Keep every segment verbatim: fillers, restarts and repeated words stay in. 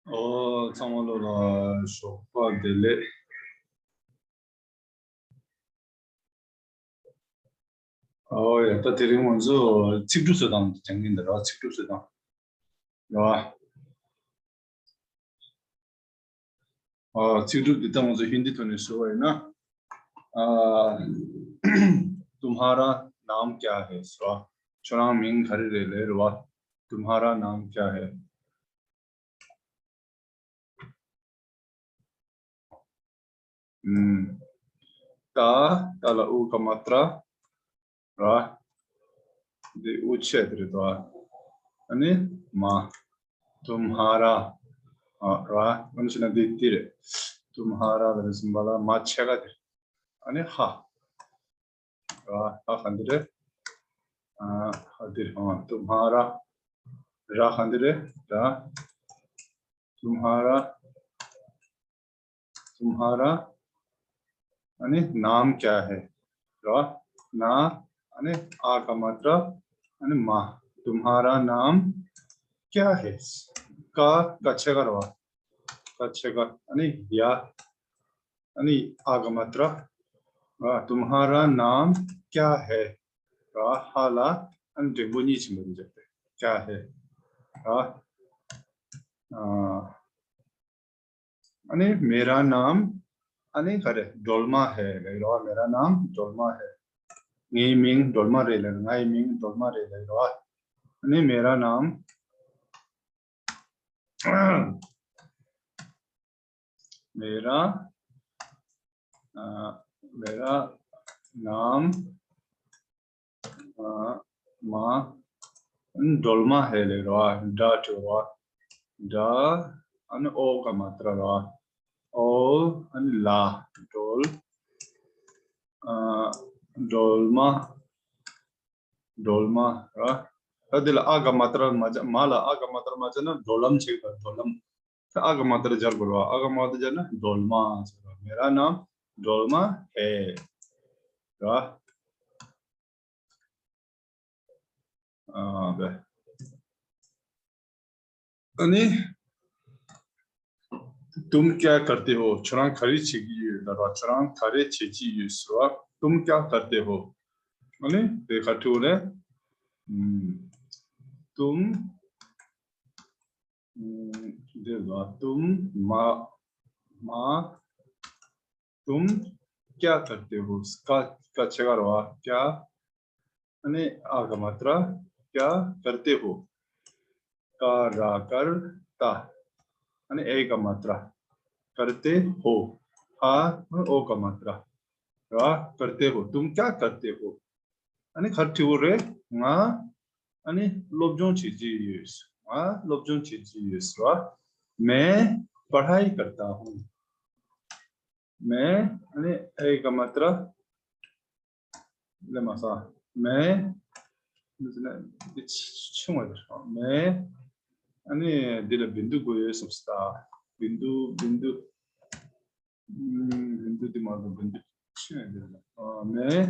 ཨོ། ཚང་མ་ལོ་ལ་ཞོགས་པ་བདེ་ལེགས། ཨོ་ཡ། ད་དེ་རིང་ང་ཚོ་ཚིག་གྲུབ་བཟོ་སྟངས་སྦྱང་གིན་འདུག་ར། ཚིག་གྲུབ་བཟོ་སྟངས་ར། ཨོ། ཚིག་གྲུབ་འདི་ད་ང་ཚོ་ཧིན་དི་ཐོག་ནས་ཞུ་བ་ཡིན་ན། ཨ། तुम्हारा नाम क्या है? ཟེར་བ། ཁྱོད་རང་མིང་ག་རེ་རེད་ལབ་རེད་བ། तुम्हारा नाम क्या है? ཨུམ། ད། ད་ལ་ཨུ་ག་མ་ཏྲ་ར། འདི་ཨུ་ཆེ་དེ་རེད་དོ། ཨ་ནི་མ། तुम्हारा། ཨ། ར། ཨ་ནི་ཕྱི་ན་འདི་འདི་རེད། तुम्हारा ལ་རེ་ཟུང་བ་ལ་མ་ཆེ་ག་དེ་རེད། ཨ་ནི་ཧ། ར། ཧ་ག་འདི་རེད། ཨ། ཧ་འདི་རེད། ཨ། तुम्हारा། ར་ག་འདི་རེད། ར། तुम्हारा། तुम्हारा ཨ་ནི नाम क्या है? ར། ན། ཨ་ནི་ཨ་ག་མ་ཏྲ། ཨ་ནི་མ། तुम्हारा नाम क्या है? ཀ། ཀ་ཆེ་ག་ར་བ། ཀ་ཆེ་ག། ཨ་ནི་ཡ། ཨ་ནི་ཨ་ག་མ་ཏྲ། ར། तुम्हारा नाम क्या है? ར། ཧ་ལ་ཨ་ནི་འགྲེང་བུ་གཉིས་ཆེན་པོ་འདི་འཇོག་པས། क्या है? ར། ཨ། ཨ་ནི་मेरा नाम ཨ་ནི་ག་རེ། སྒྲོལ་མ་है ལབ་རོ། मेरा नाम སྒྲོལ་མ་है། ངའི་མིང་སྒྲོལ་མ་རེད་ལབ་རོ། ངའི་མིང་སྒྲོལ་མ་རེད་ལབ་རོ། ཨ་ནི་मेरा नाम मेरा ཨ། मेरा नाम ཨ། མ། སྒྲོལ་མ་ཧེ་ལེ་རོ། ཨ། ཌ་ཏྲ་རོ། ཨ། ཌ། ཨ་ནི་ཨོ་ག་མ་ཏྲ་རོ། ཨ། ཨོ། ཨ་ནི་ལ། སྒྲོལ། ཨ། སྒྲོལ་མ། སྒྲོལ་མ་ར། ད་འདི་ལ་ཨ་ག་མ་ཏྲ་མ་བྱ། མ་ལ་ཨ་ག་མ་ཏྲ་མ་བྱ་ན་སྒྲོལ་ལམ་ཆེ་ག་སྒྲོལ་ལམ། ད་ཨ་ག་མ་ཏྲ་སྦྱར་དགོས་རོ། ཨ་ག་མ་ཏྲ་སྦྱར་ན་སྒྲོལ་མ་ཟེར་རོ། मेरा नाम སྒྲོལ་མ་ཧེ། ར། ཨ། བས། ཨ་ནི། तुम क्या करते हो? ཁྱོད་རང་ག་རེ་བྱེད་ཀྱི་ཡོད་ལབ་ར། ཁྱོད་རང་ག་རེ་བྱེད་ཀྱི་ཡོད་ཟེར་བ། तुम क्या करते हो? ཨ་ནི་དེ་ག་ཐུག་རེད། ཨམ། तुम ཨམ། འདི་ལ་तुम མ། མ། तुम क्या करते हो? ཀ། ཀ་ཆེ་ག་ར་བ། क्या ཨ་ནི་ཨ་ག་མ་ཏྲ། क्या करते हो? ཀ་ར་ཀར་ཏ། ཨ་ནི་ཨེ་ག་མ་ཏྲ། करते हो། ཧ། ཨ་ནི་ཨོ་ག་མ་ཏྲ། ར། करते हो། तुम क्या करते हो? ཨ་ནི་ག་རེ་དྲི་བ་རེད། ང་ཨ་ནི་སློབ་སྦྱོང་བྱེད་ཀྱི་ཡོད། ང་སློབ་སྦྱོང་བྱེད་ཀྱི་ཡོད་ཟེར་བ། मैं पढ़ाई करता हूँ། मैं ཨ་ནི་ཨེ་ག་མ་ཏྲ། ལས་མ་ས། मैं འདི་ཆུང་བ་རེད། मैं ཨ་ནི་འདི་ལ་བིན་དུ་དགོས་ཡོད་བསམ་སྟེ། བིན་དུ། བིན་དུ། ཨམ། བིན་དུ་འདི་མ་གཏོགས་བིན་དུ་ཆུང་བ་རེད། ཨ། मैं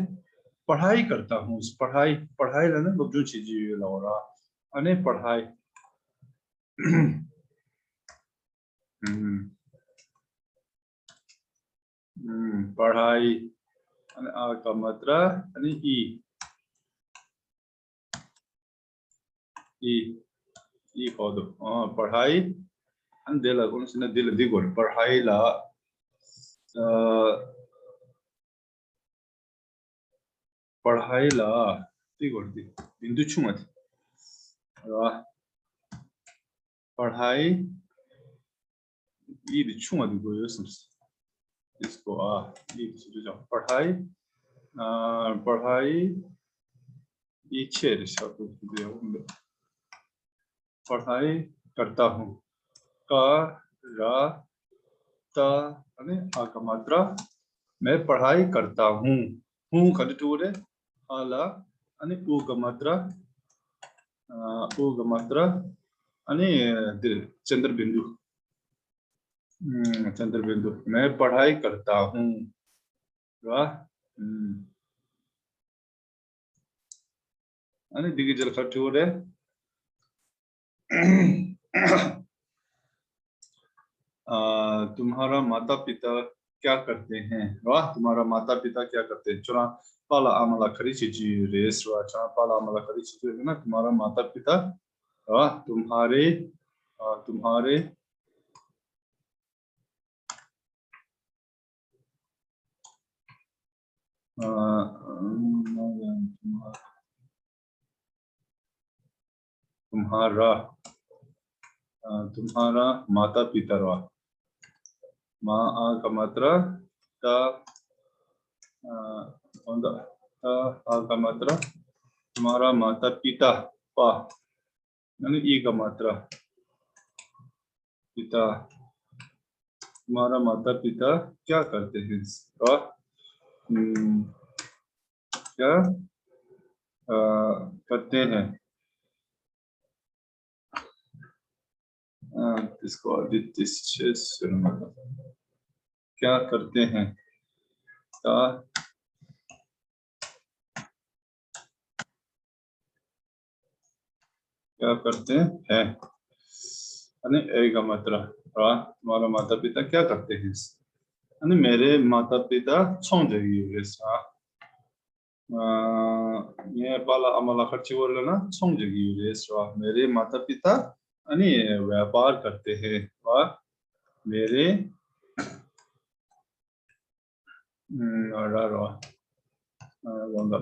पढ़ाई करता हूँ། पढ़ाई पढ़ाई ལབ་ན་སློབ་སྦྱོང་བྱེད་ཀྱི་ཡོད་ལབ་ར། ཨ་ནི་पढ़ाई ཨམ། ཨམ། पढ़ाई ཨ་ནི་ཨ་ག་མ་ཏྲ། ཨ་ནི་ཨི། ཨི། ཨི་ཧོ་དོ། ཨ། पढ़ाई ཨ་ནི་དེ་ལ་ཀུན་སེ་ན་དེ་ལ་འདི་དགོས་རེད། पढ़ाई ལ། ཨ། पढ़ाई ལ། འདི་དགོས་རེད། འདི་བིན་དུ་ཆུང་བ་དེ། ར། पढ़ाई ཨི་འདི་ཆུང་བ་འདི་དགོས་ཡོད་བསམ། इसको ཨ། ཨི་འདི་ཆུང་དུ་ཅང་། पढ़ाई ཨ། पढ़ाई ཨི་ཆེ་རེད་ཤག་འདི་ཡོང་འདི། पढ़ाई करता हूँ། ཀ་ར་ཏ་ཨ་ནི་ཨ་ག་མ་ཏྲ། मैं पढ़ाई करता हूँ། हूँ ག་འདི་དྲུག་རེད། ཨ་ལ་ཨ་ནི་ཨུ་ག་མ་ཏྲ། ཨ། ཨུ་ག་མ་ཏྲ། ཨ་ནི་འདི་चंद्र बिंदु། ཨམ། चंद्र बिंदु། मैं पढ़ाई करता हूँ། ར། ཨམ། ཨ་ནི་འདི་གི་རྗེས་ལ་ག་རེ་བྲིས་པ་རེད། ཨ། तुम्हारा माता पिता क्या करते हैं? རེད་བ། तुम्हारा माता पिता क्या करते हैं? ཁྱོད་རང་པཱ་ལགས་ཨ་མ་ལགས་ག་རེ་བྱེད་ཀྱི་ཡོད་རེད་ཟེར་བ། ཁྱོད་རང་པཱ་ལགས་ཨ་མ་ལགས་ག་རེ་བྱེད་ཀྱི་ཡོད་ན། तुम्हारा माता पिता, རེད་བ། तुम्हारे, ཨ། तुम्हारे अ, तुम्हारा, अ, तुम्हारा माता पिता, र। मा, आ का मात्रा, ता, अ, कौन था? ता, आ का मात्रा, तुम्हारा माता पिता, पा। यानी ई का मात्रा, पिता। तुम्हारा माता पिता क्या करते हैं? र। हम्म, क्या, अ, करते हैं? अ, त्यसको अदिति शेष, क्या करते हैं? त क्या करते हैं? अनि ए का मात्रा, र। तुम्हारा माता पिता क्या करते हैं? अनि मेरे माता पिता ཚོང་རྒྱག་གི་ཡོད་རེད་ཟེར། ཨ། ངའི་པཱ་ལགས་ཨ་མ་ལགས་ག་རེ་བྱེད་ཀྱི་ཡོད་ལབ་ན་ཚོང་རྒྱག་གི་ཡོད་རེད་ཟེར། मेरे माता पिता, अनि व्यापार करते हैं, र। मेरे, ཨ། र, र, ཨ། ལོང་ད།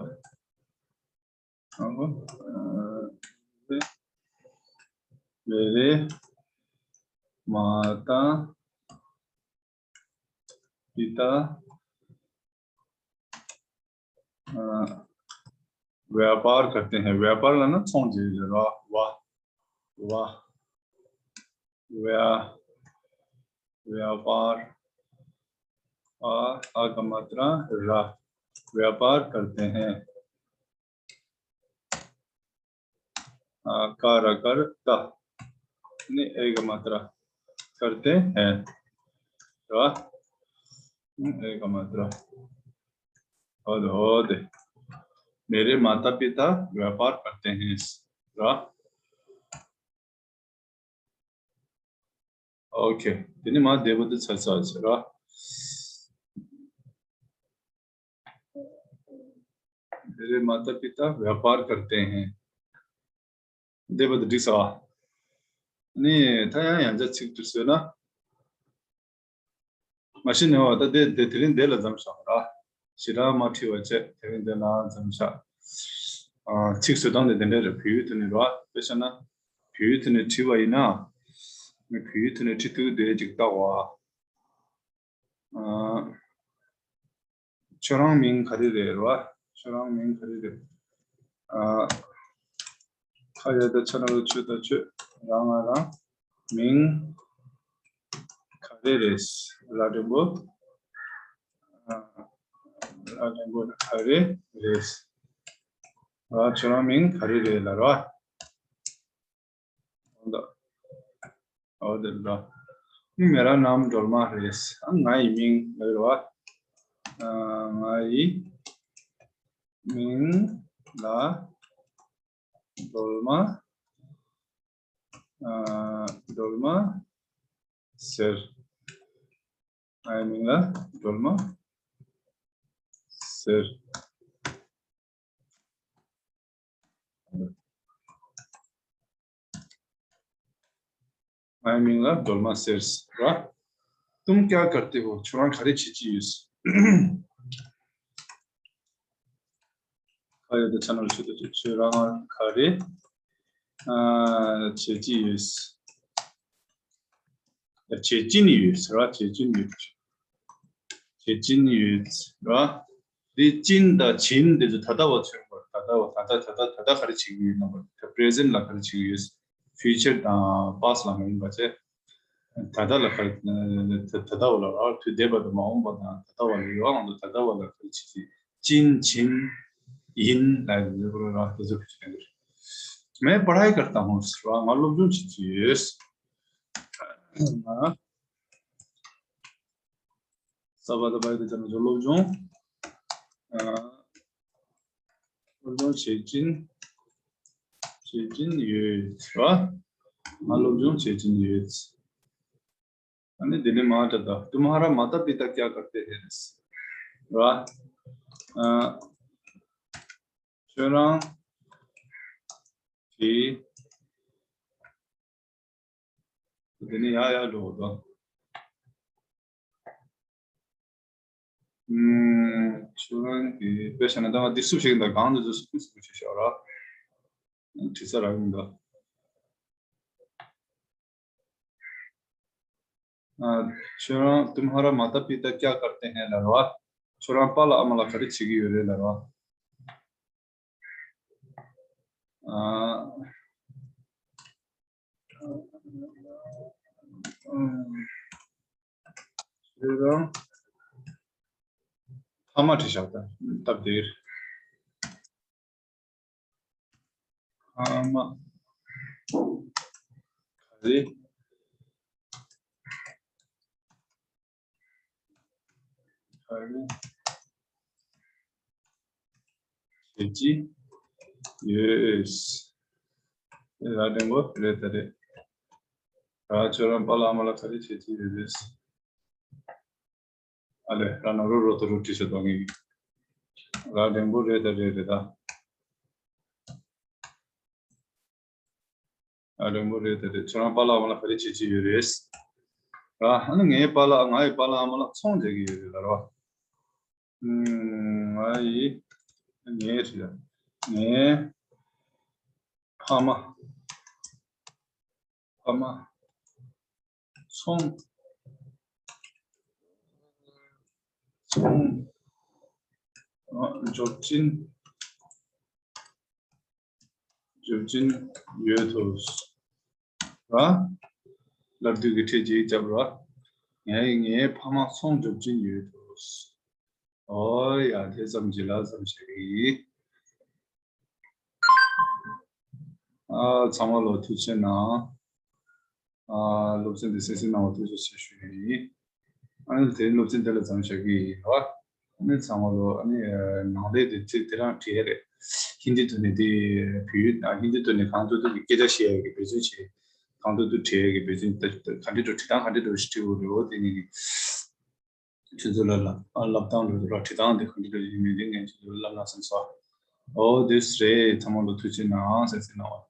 ཨ། ཨ། मेरे माता पिता, अ, व्यापार करते हैं। व्यापार ལབ་ན་ཚོང་རྒྱག་གི་རེད། र, वा, वा, व्या, व्यापार, आ, आ का मात्रा, र। व्यापार करते हैं। आ, कार, कर, त। अनि ए का मात्रा, करते हैं। र। हम्म, ए का मात्रा। हो दे, हो दे। मेरे माता पिता व्यापार करते हैं। र। ओके। དེ་ནས་མར་འདས་པ་དེ་ཚར་ཚར་ཟེར་ར། मेरे माता पिता व्यापार करते हैं. འདས་པ་དེ་འགྲིག་སོང་ཨ། ནི་ད་ཡང་ཡང་བསྐྱར་ཚིག་བསྒྱུར་བཟོས་ན། མ་གཞི་ནས་བ་ད་དེ་དེ་དེ་རིང་འདི་ལ་མཚམས་བཞག་ར། ཞེ་དྲག་མ་འཁྲིད་པ་བྱས་དེ་རིང་འདི་ལ་མཚམས་བཞག་ཨ། ཚིག་བཟོ་སྟངས་དེ་དེ་འདྲ་རེད། བོད་ཡིག་ཐོག་ནས་ར། དཔེ་བཞག་ན། བོད་ཡིག་ཐོག་ནས་བྲིས་པ་ཡིན་ན། བོད་ཡིག་ཐོག་ནས་བྲིས་དུས་དེ་ཅིག་བལྟ་བ། ཨ། ཁྱོད་རང་མིང་ག་རེ་རེད་ར། ཁྱོད་རང་མིང་ག་རེ་རེད། ཨ། ཁ་ཡ་ད་ཆ་ན་ལ་ཆོས་ད་ཆོས་རང་ང་རང་མིང་ག་རེ་རེད། ལ་འདྲེན་པོ། ཨ། ལ་འདྲེན་པོ་ག་རེ་རེད། ར། ཁྱོད་རང་མིང་ག་རེ་རེད་ལ་ར། འོ་དེ་འདྲ། मेरा नाम डोलमा རེད། ཨ། ང་ཡི་མིང་ལ་རེད་བ། ཨ། ང་ཡི་མིང་ལ་སྒྲོལ་མ། ཨ། སྒྲོལ་མ་ཟེར། ང་ཡི་མིང་ལ་སྒྲོལ་མ་ཟེར། ང་ཡི་མིང་ལ་སྒྲོལ་མ་ཟེར་ར། तुम क्या करते हो? ཁྱོད་རང་ག་རེ་བྱེད་ཀྱི་ཡོད། ཁ་ཡོད་དེ་ཚ་ན་ལ་ཆུ་དེ་ཆུ་ཁྱོད་རང་ག་རེ་ཨ། བྱེད་ཀྱི་ཡོད། བྱེད་ཀྱིན་ཡོད་ར། བྱེད་ཀྱིན་ཡོད། བྱེད་ཀྱིན་ཡོད་ར། དེ་ཀྱིན་དང་བྱིན་དེ་ཚོ་ད་ལྟ་བ་མཚོན་པར། ད་ལྟ་བ་ད་ལྟ་ད་ལྟ་ད་ལྟ་ག་རེ་བྱེད་ཀྱི་ཡོད་ན་པར། ད་པྲེ་ཟེན་ལ་ག་རེ་བྱེད་ཀྱི་ཡོད། ཕིའུ་ཅར་དང་པ་སི་ལ་མ་ཡིན་པ་བྱས། ད་ལྟ་ལ་ག་རེ། ད་ལྟ་བ་ལ་ར། དུས་འདས་པ་དང་མ་འོངས་པ་དང་ད་ལྟ་བ་ལ་ཡོད། ཨང་དུ་ད་ལྟ་བ་ལ་ག་རེ་བྱེད་ཀྱི། ཅིན་བྱིན་ཡིན་ལ་ཡོད་པ་ར། དེ་ཚོ་བེད་སྤྱོད་གནང་གི་རེད། मैं पढ़ाई करता हूँ ར། ང་སློབ་སྦྱོང་བྱེད་ཀྱི་ཡོད། ང་ས་བ་ད་བ་ཡི་ད་ཅ་ན་ཅོ་སློབ་སྦྱོང་། ཨ། སློབ་སྦྱོང་བྱེད་ཀྱིན་བྱེད་ཀྱིན་ཡོད་ར། ང་སློབ་སྦྱོང་བྱེད་ཀྱིན་ཡོད། ཨ་ནི་དེ་ནི་མ་ད་ད། तुम्हारा माता पिता क्या करते हैं རེད། ར། ཨ། ཁྱོད་རང་གི། དེ་ནི་ཡ་ཡ་འགྲོ་དོ། ཨུམ། ཁྱོད་རང་གི་དཔེ་བཞག་ན་ད་ང་འདི་སུ་ཞིག་ཡིན་ད། གང་འདི་ཚོ་སུ་སུ་ཞིག་ཤོག་ར། དྲི་ས་རག་ཡིན་ད། ཨ། ཁྱོད་རང་तुम्हारा माता पिता क्या करते हैं ལ་ར། ཁྱོད་རང་པཱ་ལགས་ཨ་མ་ལགས་ག་རེ་བྱེད་ཀྱི་ཡོད་རེད་ལ་ར། ཨ། ཁྱོད་རང་ཕ་མ་བྲིས་བཞག་ད་སྟབས་བདེ། ཕ་མ་ག་རེ། ག་རེ་བྱེད་ཀྱི་ཡོད། ར་འགྲེང་བུ་རེད་ད་རེད། ར། ཁྱོད་རང་པཱ་ལགས་ཨ་མ་ལགས་ག་རེ་བྱེད་ཀྱི་ཡོད་རེད། ཨ་ལས། ར་ན་རོ་རོ་ཏོ་རོ་བྲིས་བྱས་དོ་ངེས། ར་འགྲེང་བུ་རེད་ད་རེད་རེད་ད། ར་འགྲེང་བུ་རེད་ད་རེད། ཁྱོད་རང་པཱ་ལགས་ཨ་མ་ལགས་ག་རེ་བྱེད་ཀྱི་ཡོད་རེད། ར། ཨ་ནི་ངའི་པཱ་ལགས། ང་ཡི་པཱ་ལགས་ཨ་མ་ལགས་ཚོང་རྒྱག་གི་ཡོད་རེད་ལ་ར། ཨུམ། ང་ཡི། ངའི་རེད། ངའི་ཕ་མ། ཕ་མ་ཚོང་། ཚོང་། ཨ། འཇོག་གིན། འཇོག་གིན་ཡོད་དོ། ར། ལབ་དུས་ཀྱི་ཁྲིད་ཅིག་རྒྱབ་ར། ངའི་ངའི་ཕ་མ་ཚོང་འཇོག་གིན་ཡོད་དོ། ཨོ་ཡ། དེ་ཙམ་གྱིས་ལ་ཙམ་ཞིག་ཡིན། ཨ། ཚང་མ་ལ་ཐུགས་རྗེ་གནང་། ཨ། སློབ་ཚན་འདི་གསན་གཟིགས་གནང་བར་ཐུགས་རྗེ་ཆེ་ཞུ་ཡི་ཡིན། ཨ་ནི་དེ་སློབ་ཚན་འདི་ལ་མཚམས་བཞག་གི་ཡིན་ར། ཨ་ནི་ཚང་མ་ལོ། ཨ་ནི་ནང་ལས་དེ་ཚིག་དེ་རང་བྲིས་ཡ་རེད། ཧིན་དི་ཐོག་ནས་དེ་བོད་ཡིག་ཨ། ཧིན་དི་ཐོག་ནས་གང་ཐུབ་ཐུབ་ཀྱི་སྐད་ཆ་བཤད་ཡ་གི་འབད་བརྩོན་བྱེད། གང་ཐུབ་ཐུབ་བྲིས་ཡ་གི་འབད་བརྩོན། ད་ག་འདྲ་འགྲོ། བྲིས་སྟངས་ག་འདྲ་འགྲོ་ཞིག་བྲིས་དགོས་རེད། འོ་དེ་ནི་ཁྱོད་ཚོ་ལ་ལབ། ཨ། ལབ་སྟངས་འགྲོ་ར། བྲིས་སྟངས་དེ་ག་འདྲ་འགྲོ་ཡིན་མིན་དེ་ངས་ཁྱོད་ཚོ་ལ་ལབ་ན་བསམ་སོང་། འོ་དེ་རེད། ཚང་མ་ལ་ཐུགས་རྗེ་གནང་། གསན་གཟིགས་གནང་བར།